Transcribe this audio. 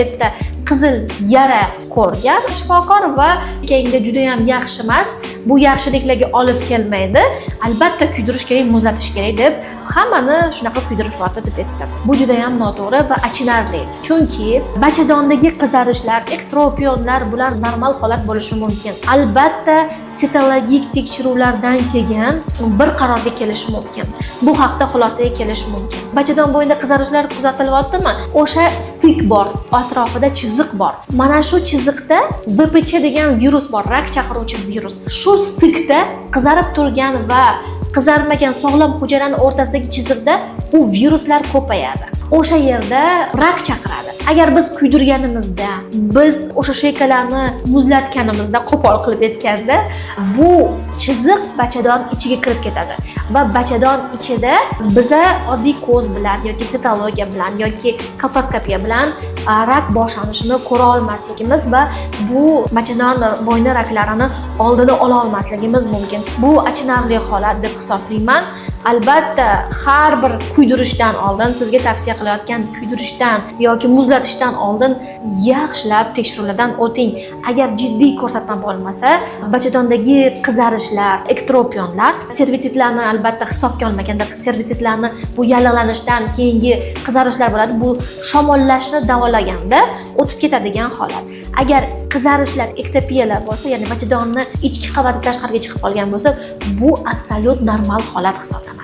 Yerda qizil yara ko'rgan shifokor va keyinda judayam yaxshi emas, bu yaxshiliklarga olib kelmaydi, albatta kuydirish kerak, muzlatish kerak deb hammani shunaqa kuydirib yubordi deb aytdi. Bu judayam noto'g'ri va achinarli, chunki bachadondagi qizarishlar, ektropionlar, bular normal holat bo'lishi mumkin. Albatta sitologik tekshiruvlardan keyin bir qarorga kelish mumkin, bu haqda xulosaga kelish mumkin. Bachadon bo'yida qizarishlar kuzatilyaptimi, o'sha стык bor, atrofida chiziq bor. Mana shu chiziqda ВПЧ degan virus bor, rak chaqiruvchi virus. Shu стык da qizarib turgan va qizarmagan sog'lom hujayrani o'rtasidagi chiziqda u viruslar ko'payadi, o'sha yerda rak chaqiradi. Agar biz kuydirganimizda, biz o'sha шейка larni muzlatganimizda, qo'pol qilib aytganda, bu chiziq bachadon ichiga kirib ketadi va bachadon ichida biza oddiy ko'z bilan yoki sitologiya bilan yoki kolposkopiya bilan rak boshlanishini ko'ra olmasligimiz va bu bachadon bo'yni raklarini oldini ola olmasligimiz mumkin. Bu achinarli holat deb hisoblayman. Albatta har bir kuydirishdan oldin, sizga tavsiya qilayotgan kuydirishdan yoki muzlatishdan oldin yaxshilab tekshiruvlardan o'ting. Agar jiddiy ko'rsatma bo'lmasa, bachadondagi qizarishlar, ektropionlar, servitsitlarni albatta hisobga olmaganda, servitsitlarni bu yallig'lanishdan keyingi qizarishlar bo'ladi, bu shamollashni davolaganda o'tib ketadigan holat. Agar qizarishlar, ektopiyalar bo'lsa, ya'ni bachadonni ichki qavati tashqariga chiqib qolgan bo'lsa, bu absolyut normal holat hisoblanadi.